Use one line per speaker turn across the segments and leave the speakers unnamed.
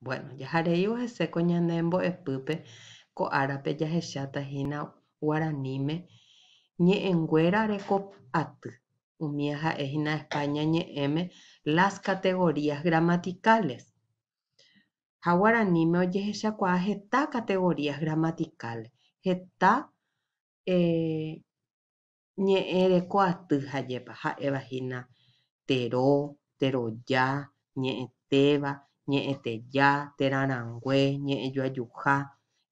Bueno, jahareívo hese ko ñane mbo'epýpe ko árape jahecháta hína guaraníme ñe'ẽnguéra reko aty, umía ha'e hína España ñe'ẽme las categorías gramaticales. Ha guaraníme ojehechakuaa heta categorías gramaticales, heta eh, ñe'ẽ reko aty hajépa ha'éva hína tero, teroja, ñe'ẽtéva, ñe'ẽteja, terarãngue, ñe'ẽjoajuha.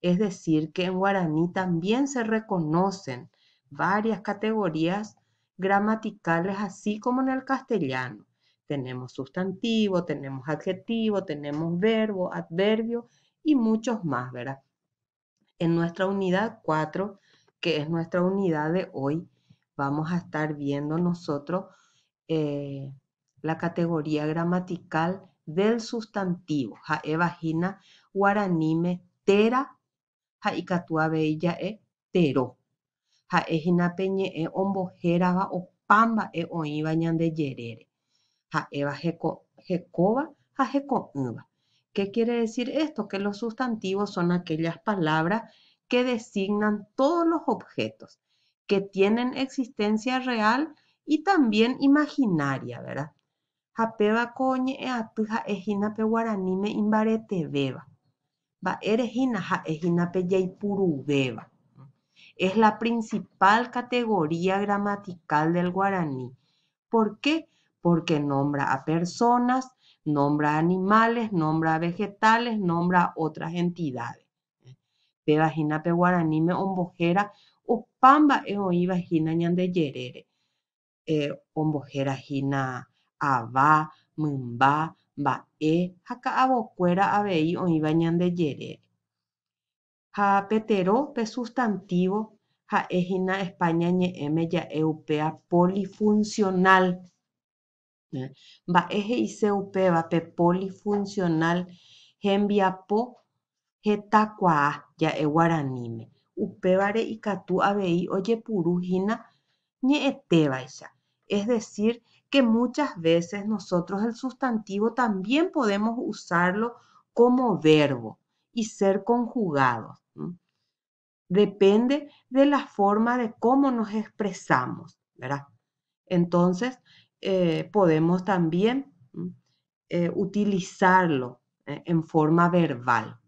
Es decir, que en guaraní también se reconocen varias categorías gramaticales, así como en el castellano. Tenemos sustantivo, tenemos adjetivo, tenemos verbo, adverbio y muchos más, ¿verdad? En nuestra unidad 4, que es nuestra unidad de hoy, vamos a estar viendo nosotros eh, la categoría gramatical del sustantivo, ha'éva hína guaraníme téra ha ikatu avei ja'e tero. Ha'e hína pe ñe'ẽ ombohérava opa mba'e oĩva ñande jerére, ha'éva heko, hekóva ha heko'ỹva. ¿Qué quiere decir esto? Que los sustantivos son aquellas palabras que designan todos los objetos que tienen existencia real y también imaginaria, ¿verdad? Ha péva ko ñe'ẽ aty ha'e hína pe guaraníme imbaretevéva. Mba'ére hína ha'e hína pe jaipuruvéva. Es la principal categoría gramatical del guaraní. ¿Por qué? Porque nombra a personas, nombra a animales, nombra a vegetales, nombra a otras entidades. Péva hína pe guaraníme ombohéra opa mba'e oĩva hína ñande jerére. Eh, ombohéra hína ava, mymba, mba'e ha ka'avokuéra avei oĩva ñande jerére. Ha pe tero, pe sustantivo, ha'e hína España ñe'ẽme ja'e upéva polifuncional. Mba'e he'ise upéva pe polifuncional hembiapo hetakuaa ja'e guaraníme. Upévare ikatu avei ojepuru hína ñe'ẽtévaicha. Es decir, que muchas veces nosotros el sustantivo también podemos usarlo como verbo y ser conjugados. Depende de la forma de cómo nos expresamos, ¿verdad? Entonces, eh, podemos también eh, utilizarlo eh, en forma verbal.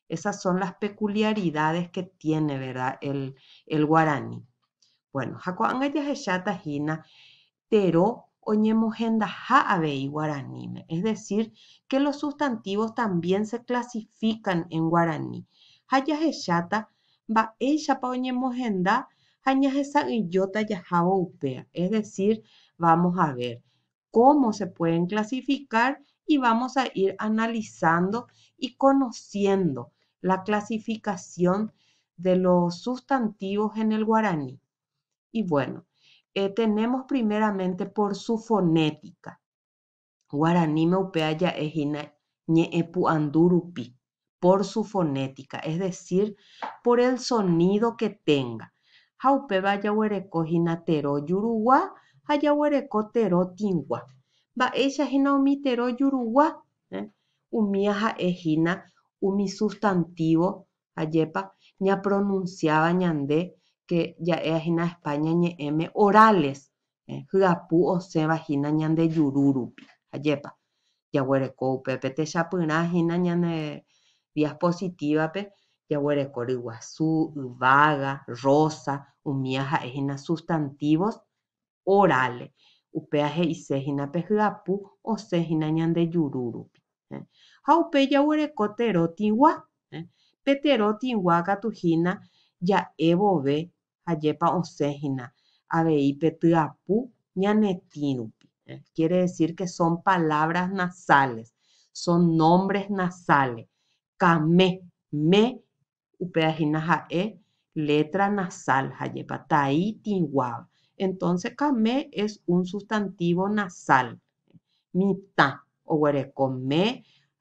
Esas son las peculiaridades que tiene, ¿verdad? El, el guaraní. Bueno, ha ko'ág̃a jahecháta hína tero oñemohendaha avei guaraníme. Es decir, que los sustantivos también se clasifican en guaraní. Ha jahecháta mba'éichapa oñemohenda ha ñahesa'ỹijóta jahávo upéva. Es decir, vamos a ver cómo se pueden clasificar y vamos a ir analizando y conociendo la clasificación de los sustantivos en el guaraní. Y bueno, eh, tenemos primeramente por su fonética. Guaraníme upéva ja'e hína ñe'ẽpu'andu rupi, por su fonética, es decir, por el sonido que tenga. Ha upéva jaguereko hína tero jurugua ha jaguereko tero tĩgua. Mba'éicha hína umi tero jurugua? Eh? Umía ha'e hína umi sustantivo ajépa ñapronunciaba ñande que ja'e hína España ñe'ẽme orales, eh? hyapu osẽva hína ñande juru rupi, ajépa. Jaguereko upépe techapyrã hína ñane diapositiva-pe jaguereko ryguasu, yvága, rosa, umía ha'e hína sustantivos orales. Upéva he'ise hína pe hyapu osẽ hína ñande juru rupi. Eh? Ha upe jaguereko tero tĩgua. Eh? Pe tero tĩgua katu hína ja'e vove ajépa osẽ hína avei pe tyapu ñane tĩ rupi. Eh? Quiere decir que son palabras nasales, son nombres nasales. Kame, me, upéva hína ha'e letra nasal, ajépa tai tĩguáva. Entonces, kame es un sustantivo nasal. Mitã, oguereko me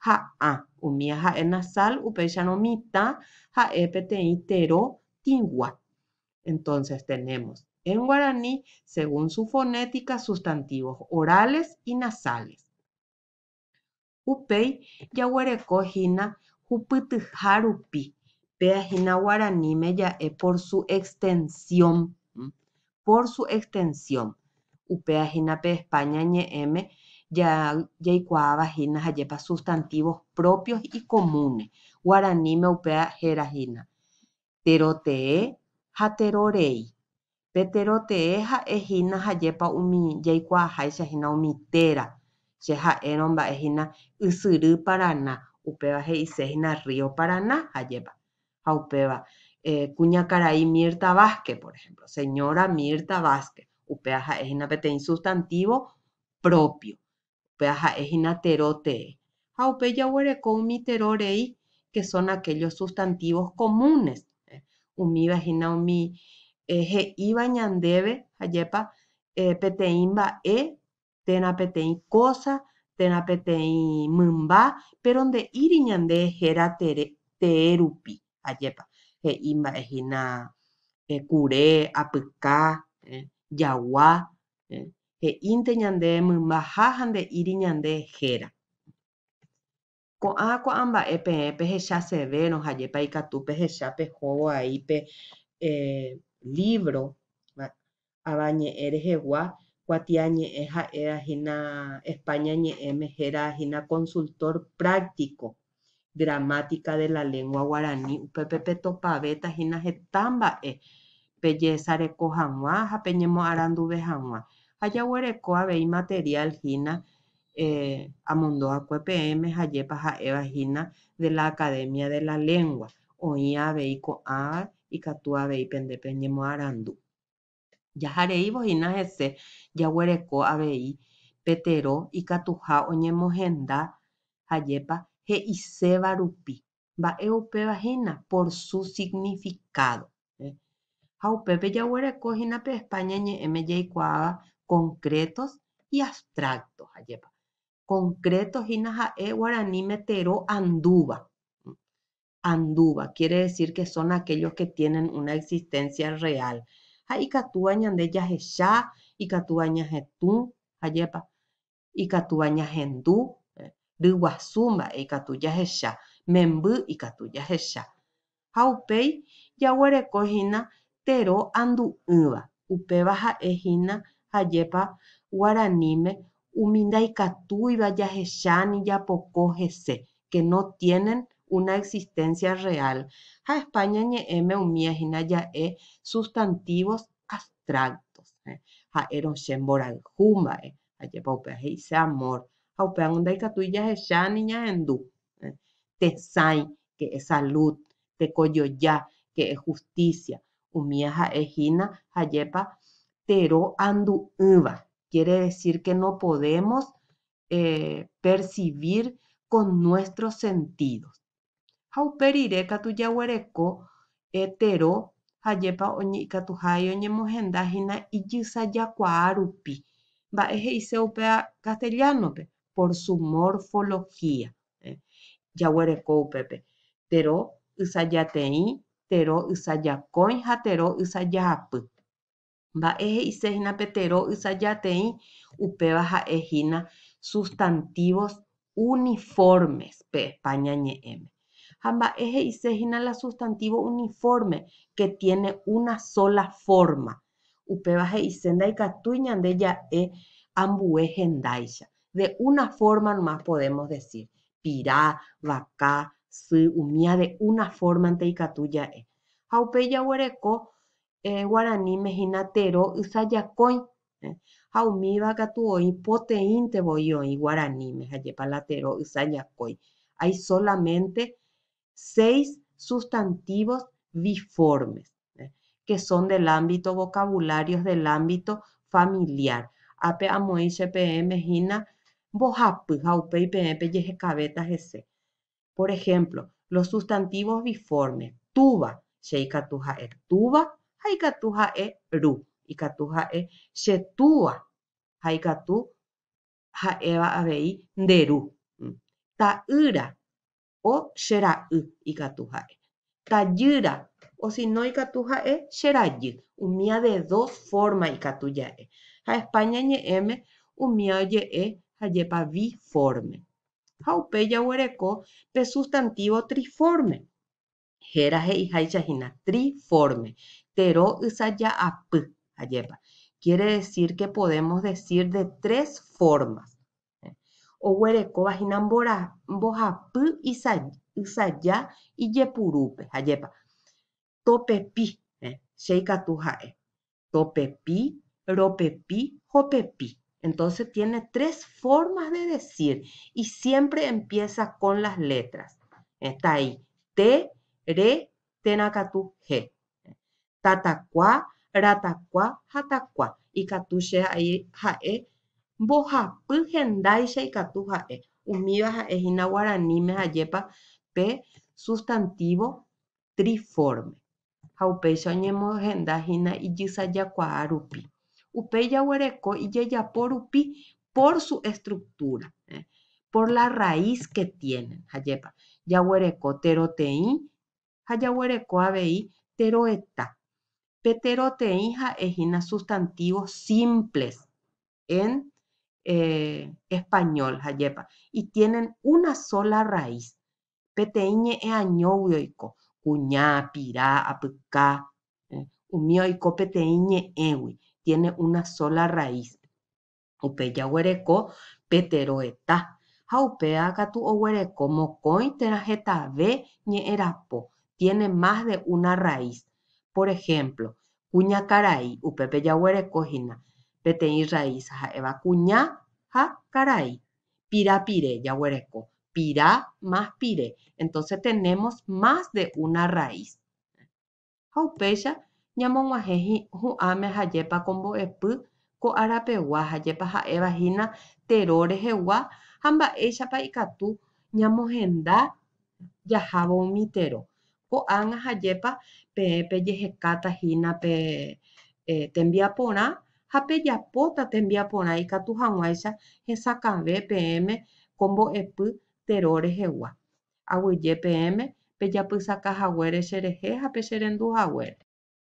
ha a. Umía ha'e nasal, upéicharõ mitã ha'e peteĩ tero tĩgua. Entonces tenemos en guaraní, según su fonética, sustantivos orales y nasales. Upéi jaguereko hína hupytyha rupi, péa hína guaraníme ja'e por su extensión, por su extensión. Upéa hína pe España ñe'ẽme jaikuaáva hína hajépa sustantivos propios y comunes. Guaraníme upéa héra hína tero tee ha tero rei. Pe tero tee ha'e hína hajépa umi jaikuaaháicha hína umi téra. Che ha'érõ mba'e hína ysyry Parana, upéva he'ise hína río Paraná, hajépa. Ha upéva kuñakarai Mirta Vázquez, por ejemplo, señora Mirta Vázquez, upéva ha'e hína peteĩ sustantivo propio. Upéva ha'e hína tero tee. Ha upéi jaguereko umi tero rei, que son aquellos sustantivos comunes. Umíva hína umi he'íva ñandéve, hajépa, peteĩ mba'e térã peteĩ cosa térã peteĩ mymba, pero nde'íri ñande héra tee rupi, hajépa. He'i mba'e hína kure, apyka, jagua, he'ínte ñande mymbaha ha nde'íri ñande héra. Ko'ã ko'ã mba'e peẽ pehechasevérõ hajépa ikatu pehecha pehóvo aí pe libro avañe'ẽ rehegua, kuatiañe'ẽ ha'éva hína España ñe'ẽme héra hína Consultor Práctico, Gramática de la Lengua Guaraní, upépe petopavéta hína heta mba'e pejesareko hag̃ua ha peñemoaranduve hag̃ua. Ha jaguereko avei material hína amondo va'ekue peẽme hajépa ha'éva hína de la Academia de la Lengua, oĩ avei ko'ãva ikatu avei pende peñemoarandu. Jahareívo hína hese jaguereko avei pe tero ikatuha oñemohenda hajépa he'iséva rupi. Mba'e upéva hína? Por su significado. Ha upépe jaguereko hína pe España ñe'ẽme jaikuaáva concretos y abstractos, hajépa. Concreto hína ha'e guaraníme tero andúva. Andúva, quiere decir que son aquellos que tienen una existencia real. Ha ikatúva ñande jahecha, ikatúva ñahetũ, hajépa, ikatúva ñahendu, ryguasu mba'e ikatu jahecha, memby ikatu jahecha. Ha upéi jaguereko hína tero andu'ỹva, upéva ha'e hína hajépa guaraníme umi ndaikatúiva jahecha ni japoko hese, que no tienen una existencia real. Ha España ñe'ẽme umía hína ja'e sustantivos abstractos. Ha'érõ che mborayhu mba'e, hajépa upéva he'ise amor. Ha upévango ndaikatúi jahecha ni ñahendu. Tesãi, que es salud, tekojoja, que es justicia. Umía ha'e hína hajépa tero andu'ỹva. Quiere decir que no podemos percibir con nuestros sentidos. Ha upe rire katu jaguereko tero hajépa ikatuhái oñemohenda hína ijysajakuaa rupi. Mba'e he'ise upéva castellano-pe? Por su morfología. Jaguereko upépe tero ysajateĩ, tero ysajakõi ha tero ysajaapy. Mba'e he'ise hína pe tero ysajateĩ? Upéva ha'e hína sustantivos uniformes pe España ñe'ẽme. Ha mba'e he'ise hína la sustantivo uniforme? Que tiene una sola forma. Upéva he'ise ndaikatúi ñande ja'e ambue hendáicha. De una forma nomás podemos decir. Pira, vaka, sy, umía de una forma-nte ikatu ja'e. Ha upéi jaguereko guaraníme hína tero ysajakõi. Ha umíva katu oĩ poteĩnte voi oĩ guaraníme, hajépa la tero ysajakõi. Hay solamente seis sustantivos biformes, que son del ámbito vocabularios del ámbito familiar. Ápe amoĩ che peẽme hína mbohapy ha upéi peẽ pejehekavéta hese. Por ejemplo, los sustantivos biformes, túva, che ikatu ha'e túva ha ikatu ha'e ru, ikatu ha'e che túva ha ikatu ha'éva avei nde ru. Ta'ýra o che ra'y ikatu ha'e. Tajýra o si no ikatu ha'e che rajy. Umía de dos forma ikatu ja'e. Ha España ñe'ẽme umía oje'e hajépa biforme. Ha upéi jaguereko pe sustantivo triforme. Héra he'iháicha hína, triforme. Tero ysaja'apy, ajépa. Quiere decir que podemos decir de tres formas. Oguerekóva hína mbohapy ysaja ijepurúpe, ajépa. Topepi, che ikatu ha'e. Topepi, ropepi, hopepi. Entonces tiene tres formas de decir y siempre empieza con las letras. Está ahí. T, R, térã katu G. Tatakua, ratakua ha takua. Ikatu che ha'e mbohapy hendáicha ikatu ha'e. Umíva ha'e hína guaraníme ajépa pe sustantivo triforme. Ha upéicha oñemohenda hína ijysajakuaa rupi. Upéi jaguereko ijejapo rupi por su estructura, por la raíz que tienen, ajépa. Jaguereko teroteĩ ha jaguereko avei teroeta. Pe teroteĩ ha'e hína sustantivos simples en español, ajépa. Y tienen una sola raíz. Peteĩ ñe'ẽ añógui oiko, kuña, pira, apyka, umi oiko peteĩ ñe'ẽgui. Tiene una sola raíz. Upéi jaguereko pe teroeta. Ha upéva katu oguereko mokõi térã hetave ñe'ẽrapo. Tiene más de una raíz. Por ejemplo, kuñakarai, upépe jaguereko hína peteĩ raíz ha'éva kuña ha karai. Pirapire jaguereko. Pira más pire. Entonces tenemos más de una raíz. Ha upéicha ñamog̃uahẽ hu'ãme ajépa ko mbo'epy ko arapegua ajépa ha'éva hína tero rehegua ha mba'éichapa ikatu ñamohenda jahávo umi tero. Ko'ág̃a ajépa peẽ pejehekáta hína pe tembiaporã ha pejapóta tembiaporã ikatu hag̃uáicha hesakãve peẽme ko mbo'epy tero rehegua. Aguyje peẽme pejapysaka haguére cherehe ha pecherendu haguére.